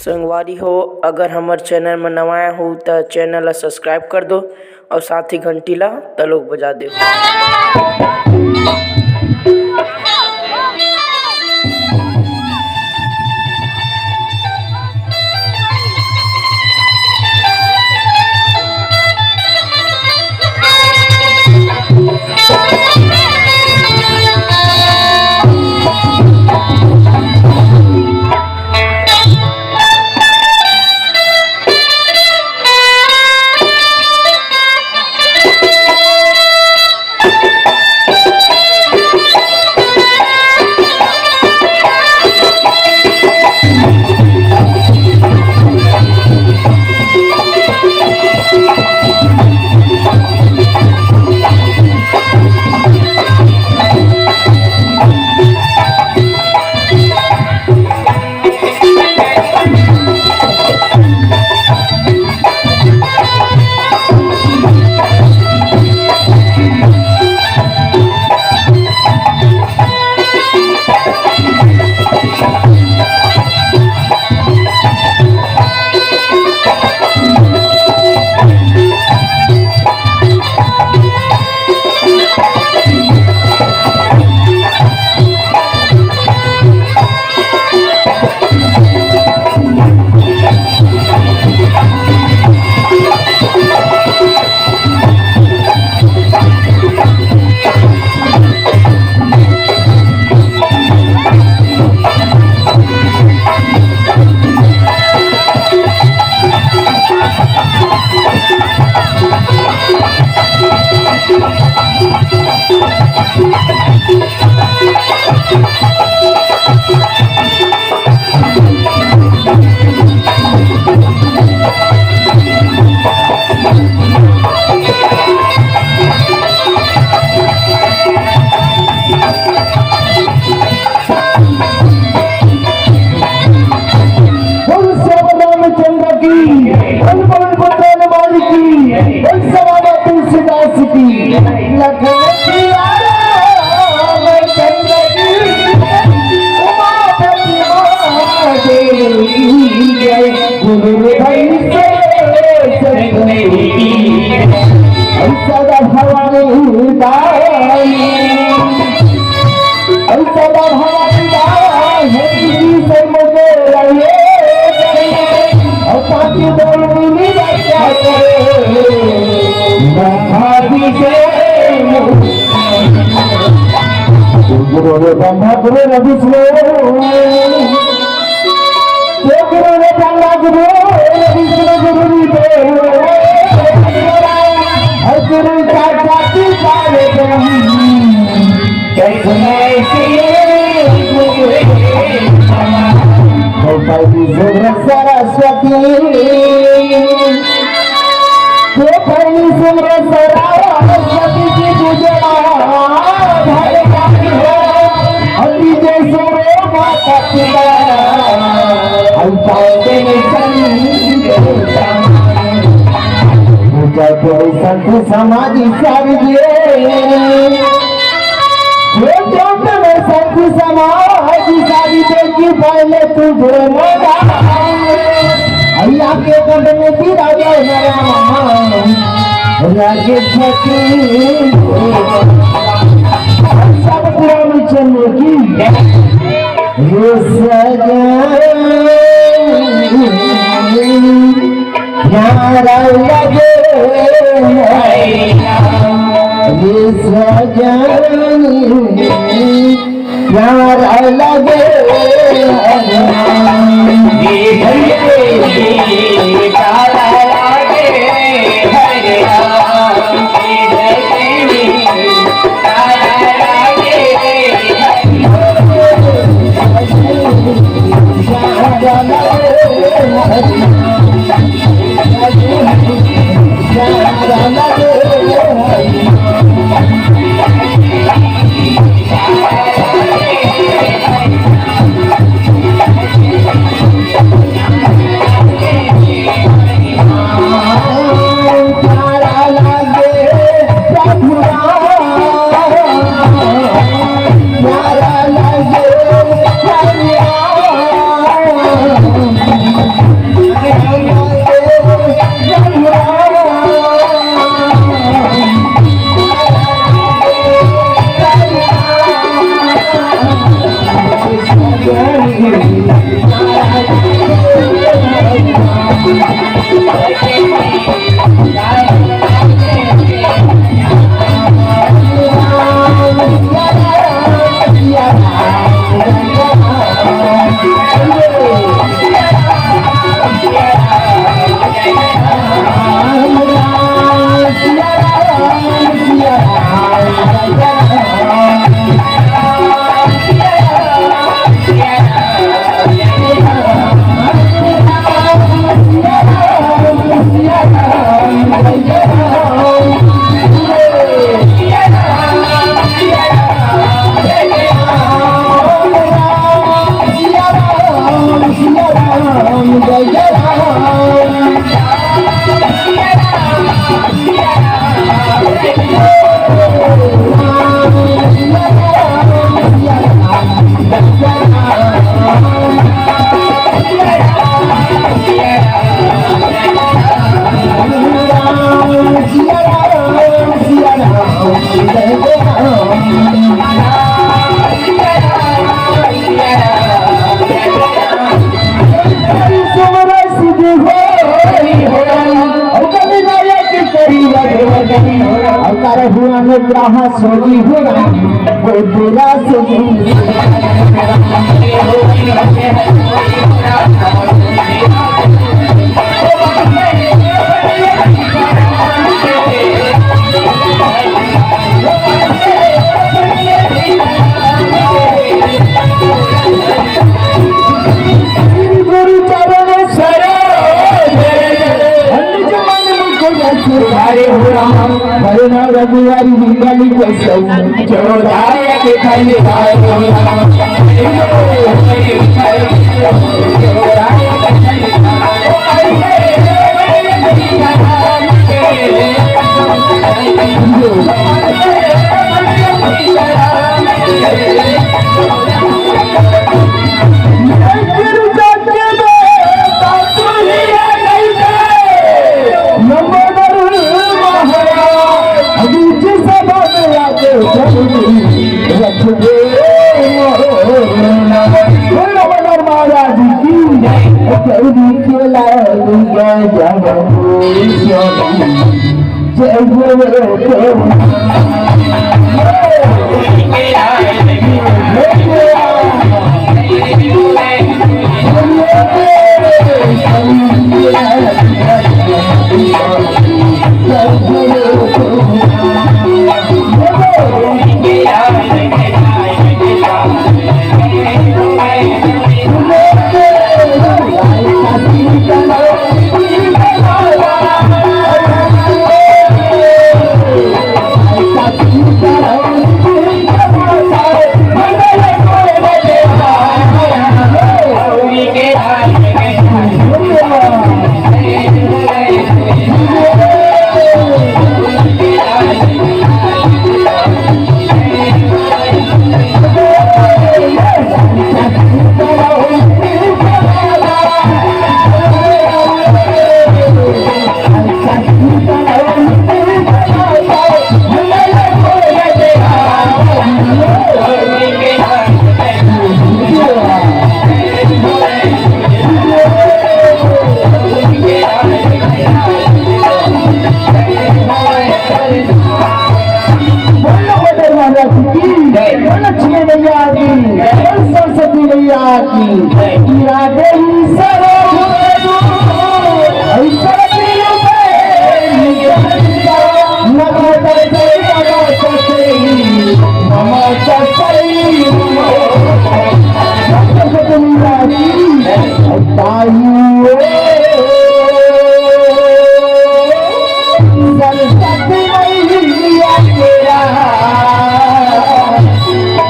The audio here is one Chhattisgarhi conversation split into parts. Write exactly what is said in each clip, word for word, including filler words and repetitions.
संगवारी हो, अगर हमर चैनल म नवा आए हो त चैनल ला सब्सक्राइब कर दो और साथ ही घंटी ला तलोक बजा दो। बोल श्याम रामचंद्र की, बोल पवन पुत्र हनुमान की, बोल सवादा तुलसीदास की। लखन सिया रामचंद्र की, उमापति महादेव की जय। गुरु भाई से सतगुरु की जय। सदा भवानी दाई। ऐसा बाबा है कि से मुझे रहे, और ताकि बोल मिली बच्चा को, ब्रह्मा जी से। गुरु रे ब्रह्मा, गुरु रे विष्णु, गुरु रे ब्रह्मा, गुरु रे विष्णु, गुरु रे देव, हर गुरु साक्षात पावे ब्रह्म। सरस्वती, तो पहली सुंदर सरस्वती, तो पहली सुंदर सरस्वती की पूजा, अति जय सुंदर माता पिता, हम पाते संत समाज सारी ये। ये चौक में संत समाज सारी देखी पहले तुझे मजा। अरे आपके कंठ में भी राजा है राम। राजेश भट्टी। सब पूरा में चलने की। ये सजन प्यारा लगे है ये सजन, प्यारा लगे है। सोनी हो राम, वो तेरा सोनी। श्री गुरु चरण सरोज रज। हरि मन मुकुर सुधारे हो राम, हरे नाम रघुराई निंदल को सब। जो राय के धन धारो राम। बोल रमन महाराज की। जय जय। बोलो बजरंग बली की जय। बोलो लक्ष्मी मैया की, बोलो सरस्वती मैया की। इरादे ही सब ऐसा दिल पे नमो तस्मै, नमो तस्मै, नमो तस्मै। सरस्वती मैया की। ताई ओ, सरस्वती मैया तेरा,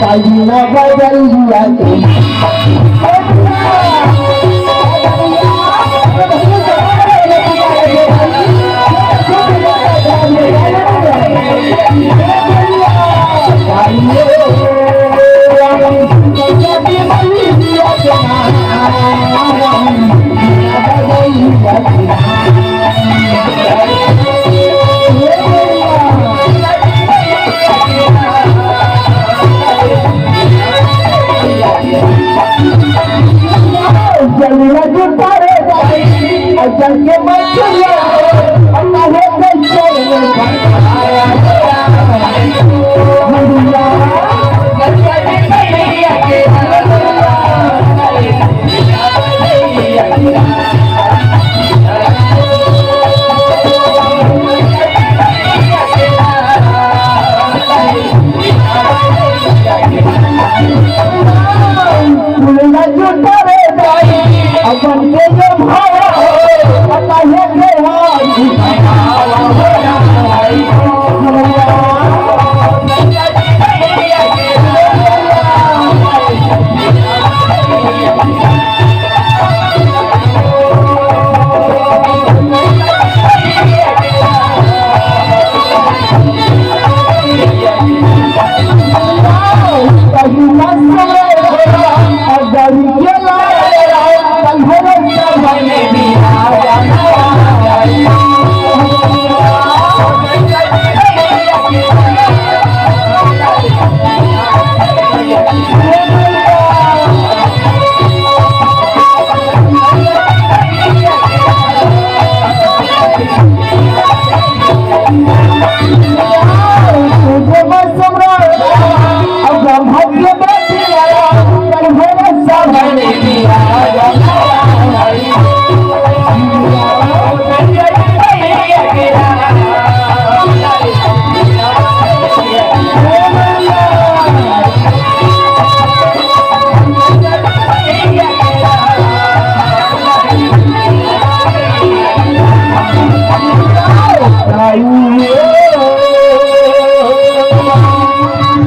ताई ना बजरिया के।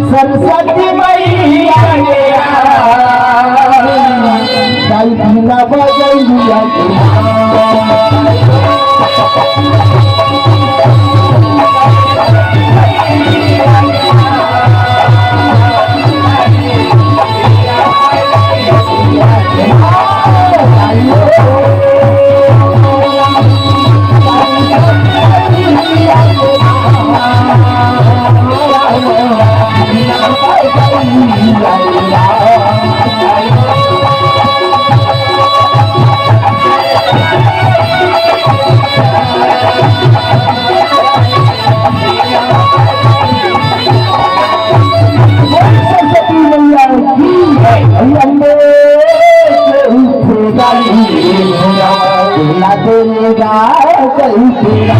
सरस्वती मैया के जाई बीना बजैया के। सरस्वती मैया की जय। अम्बे के उठे गाली, दुल्हा देगा कहीं तेरा।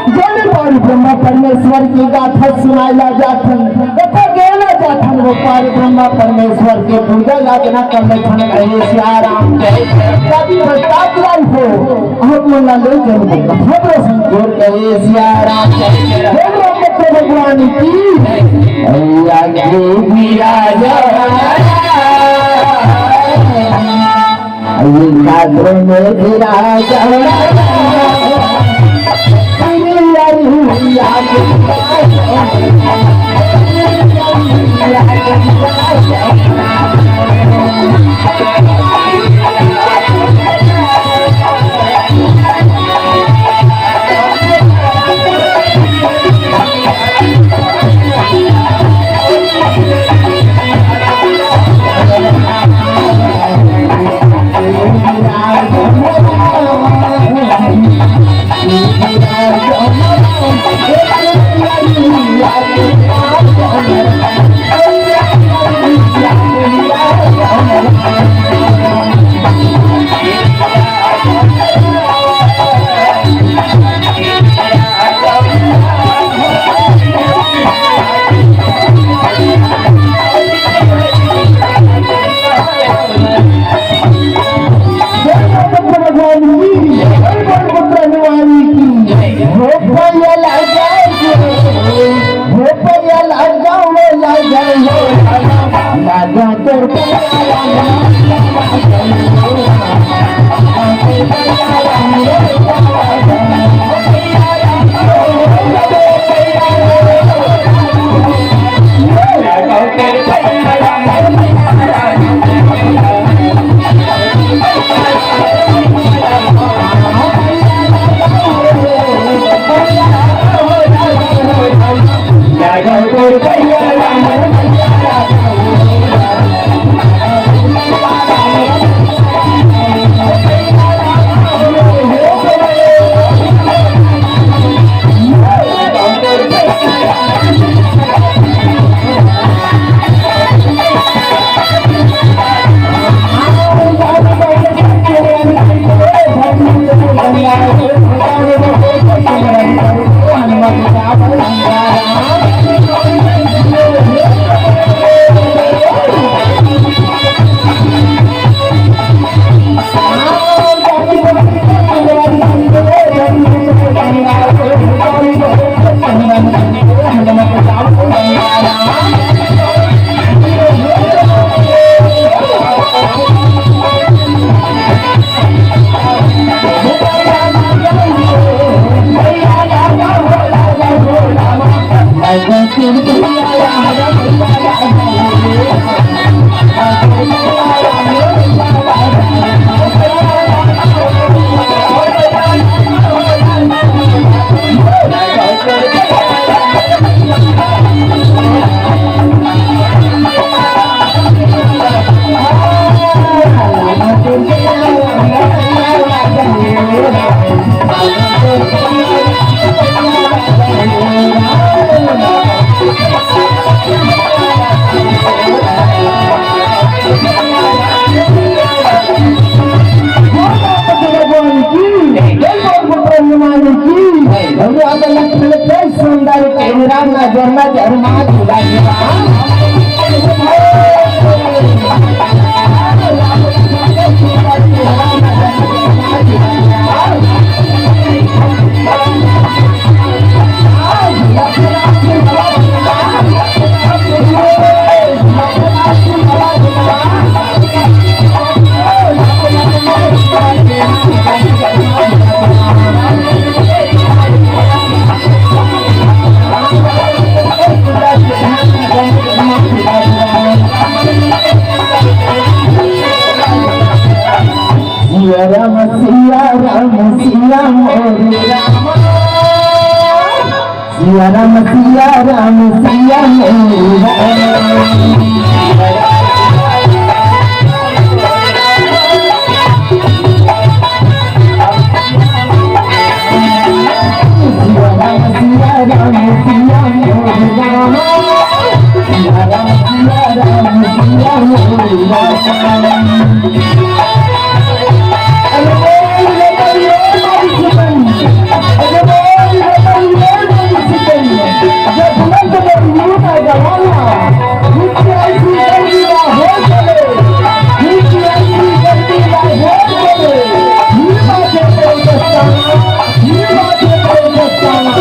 जब पार ब्रह्मा परमेश्वर की गाथा सुनाए ला जाथन, तथा गेला जाथन, वो पार ब्रह्मा परमेश्वर के पूजा याचना करने थन, कहे सिया राम जय। कभी प्रताप लाल हो, आप मन ला ले जरूर कथा प्रसंग जोर, कहे सिया राम जय। बोल राम भक्त भगवान की। अइया के विराज, अइया कादर में विराज। राम नजर नजर मा झूला झूला। सिया राम, सिया राम, सिया मोरे राम। सिया राम, सिया राम, सिया मोरे राम। सिया राम, सिया राम, सिया मोरे राम। सिया राम, सिया राम, सिया मोरे राम। अरे बोल रे बलिए बाबू सिकंद, अरे बोल रे बलिए बाबू सिकंद, ये बुलंद मजनू का जमाना, इसकी ऐसी गर्मी ना हो चले, इसकी ऐसी गर्मी ना हो चले, ये बातें कोई दस्ताना, ये बातें कोई दस्ताना।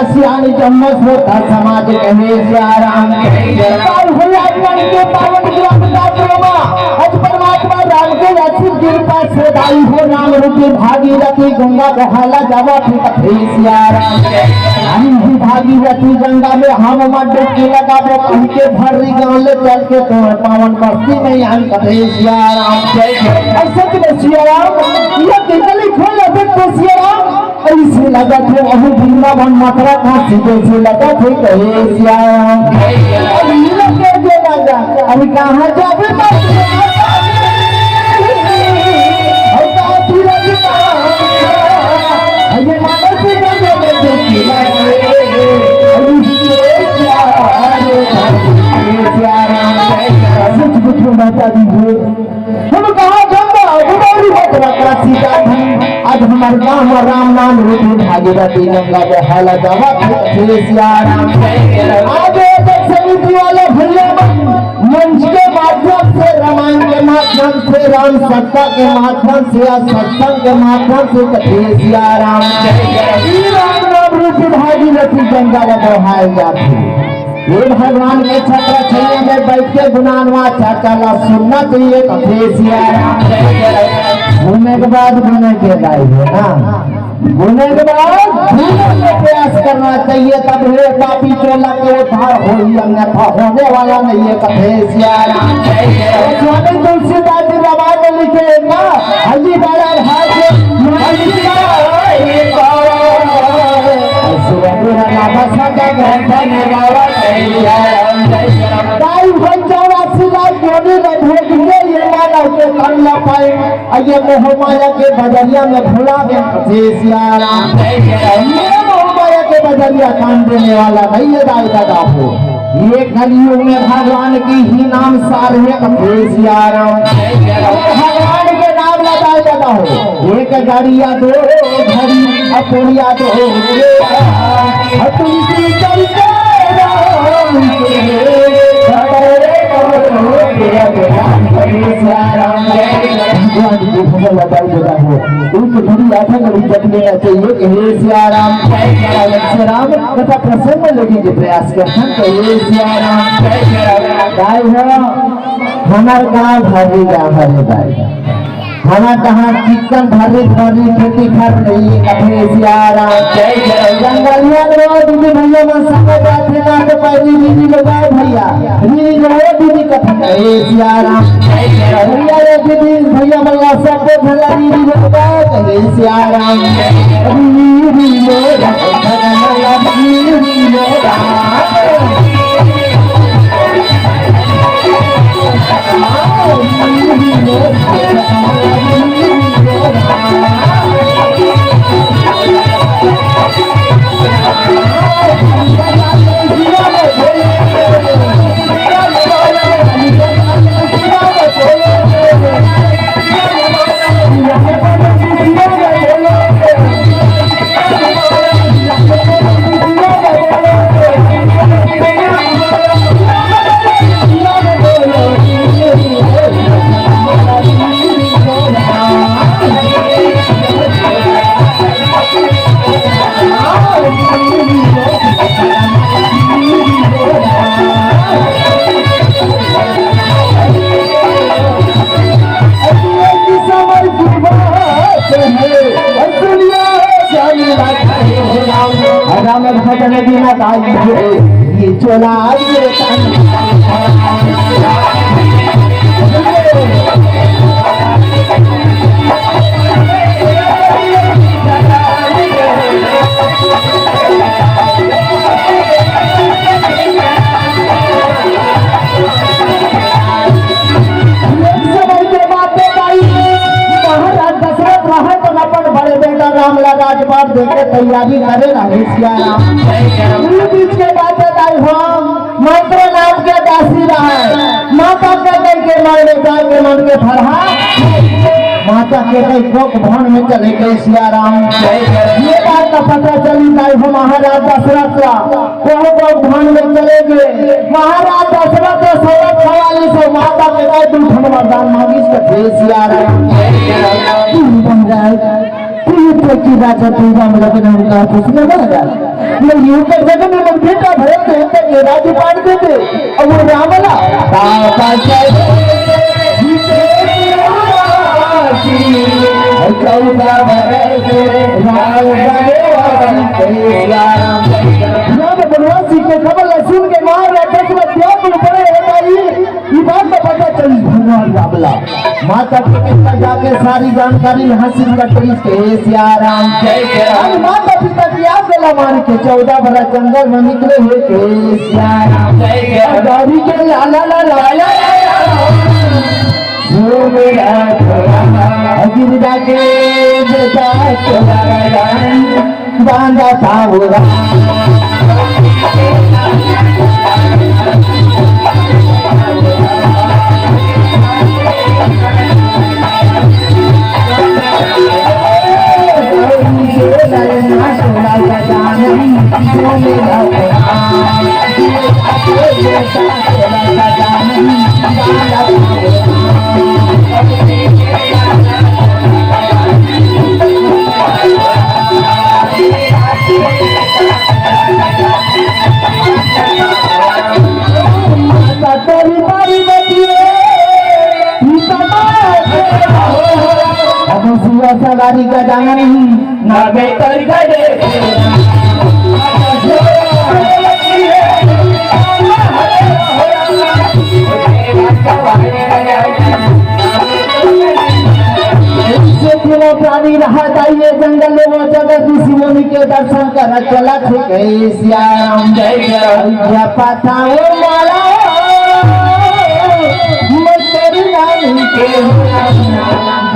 सियान जम्मस होता समाज कहे सिया राम। काल हुआ मन के पावन ग्रंथ का प्रेमा, अज परमात्मा राम के असीम कृपा से दाई हो राम रूपी भागीरथी गंगा बहाला जावा थे कथे सिया राम। हम भी भागीरथी गंगा में हम मत डुबकी लगाबो कह के भर्री गांव ले चल के तोर पावन बस्ती में आन कथे सिया राम। ऐसे कि सिया राम, ये केकली खोल दे तो सिया राम। ऐसे लगत हे अहू वृंदावन मथुरा काशी जैसे लगत हे कहे सिया। अब ये लोग कह दे राजा, अभी कहाँ जाबे तो अरे मानस से कर दे, अभी ये क्या, अरे सिया राम, सच कुछ माता दी हो। हम कहाँ गंगा गोदावरी बतरा काशी जात हन। आज हमार गाँव में राम नाम रूपी भागीरथी गंगा बहाला जावत हे, हे सिया राम। आज ये जग समिति वाला भैया मन मंच के माध्यम से, रामायण के माध्यम से, राम सत्ता के माध्यम से या सत्संग के माध्यम से कथे सिया राम। श्री राम नाम रूपी भागीरथी गंगा ला बहाए जाथे। ये भगवान के छत्र छाया में बैठ के गुणानवा चाचा ला सुनना चाहिए कथे सिया राम। सुने के बाद गुने के गाई है ना। गुने के बाद गुने के प्रयास करना चाहिए, तब हे पापी चोला के उद्धार होही, अन्यथा होने वाला नहीं है। कथे सिया राम। स्वामी तुलसीदास जी रामायण में लिखे ना, हल्दी डाला भाई के, हल्दी डाला भाई के। सुबह पूरा लाभा सादा ग्रंथ में बाबा कहे सिया राम। दाई भंजारा सिला जोड़ी रे भोग के ये मानव के तन ला पाए। अये मोह माया के बजरिया में भुला गए कथे सिया राम। ये मोह माया के बजरिया काम देने वाला नहीं है दाई दादा हो। ये कलयुग में भगवान की ही नाम सार है कथे सिया राम। भगवान के नाम ला दाई दादा हो। एक गड़िया दो घड़ी, अपुड़िया दो, तुलसी चलते राम के। भगवान की भजन लगाई देता हो। एक घड़ी आधा घड़ी जप लेना चाहिए। हे सिया राम, जय सिया राम। श्री राम कथा प्रसंग में लेने के प्रयास करते हैं। हे सिया राम, जय सिया राम। गाय हो, हमार गाँव भारी गाँव हरे भाई। हमार कहाँ चिक्कन भरी भरी खेती कर रही है। कथे सिया राम, जय सिया राम। जंगलिया में रहो दीदी भैया मन संगे जाते ना तो पहली दीदी लोग आए भैया। री रो दीदी कथा कहे सिया राम। भैया रे दीदी भैया बल्ला सबको भला दीदी बल्ला कहे सिया राम। री री रो राम, री री रो राम। राम भजन बिना दाई हो, ये चोला ये तन। एक समय के बात बताई, महाराज दशरथ रहे तो अपन बड़े बेटा राम ला राजपाट देके तैयारी करे रहे सिया राम। उस बीच के बात बताई, हम मंत्र नाम के दासी रहे, माता कैकई के मरने जाए के मन के फरहा, माता कैकई कोख भवन में चले गए सिया राम। ये बात का पता चली दाई हो महाराज दशरथ का। कोख भवन में चले गए। महाराज दशरथ के सौरभ सवाली से माता कैकई दू ठन वरदान मांगिस कथे सिया राम। महाराज, तू तो की राजा तू राम लखन का कुछ न महाराज। मैं यूं कर जगह में मन बेटा भरत है तो ये राज्य पाट दे दे। अब वो राम ला। पापा चौदह बरस राम बनवास। राम बनवासी के खबर ला सुन के महाराज दशरथ व्याकुल पड़े हे भाई। ई बात तो पता चली भगवान राम ला। माता पिता जाके सारी जानकारी यहाँ से कटरी के सिया राम। जय सिया राम। माता पिता की आज्ञा ला मान के चौदह बरस जंगल में निकले हे के सिया राम। जय सिया राम। गाड़ी के ला ला ला ला ला। सुन रहा थोड़ा, गिरदा के बेटा थोड़ा। बांधा पावरा। अब शिवा सवारी का जाना नहीं। ना बेहतर का दे। ऐसे तीनों प्राणी रहत आइए जंगल में, वो जगह ऋषि मुनि के दर्शन कर चला थे कहे सिया राम। जय जय। जपत हँव माला मैं तोर नाम के,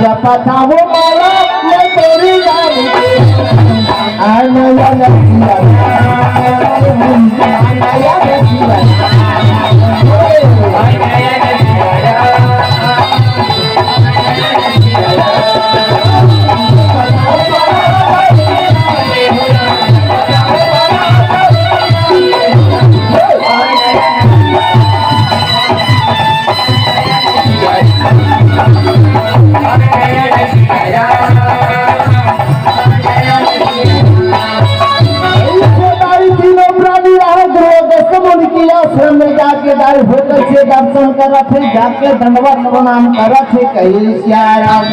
जपत हँव माला मैं तोर नाम के। आनया नसिया, आनया नसिया। तीनों प्राणी रहा गुरु अगस्त मुनि के आश्रम में जाके दाई होटल से दर्शन करत हे, जाके दंडवत प्रणाम करत हे, कहे सिया राम।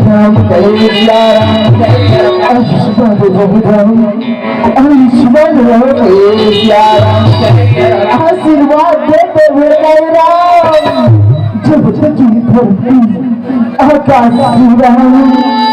राम कहे सिया राम। आशीर्वाद दे दे राम। आशीर्वाद दे दे राम। जब तक ये धरती आकाश राम।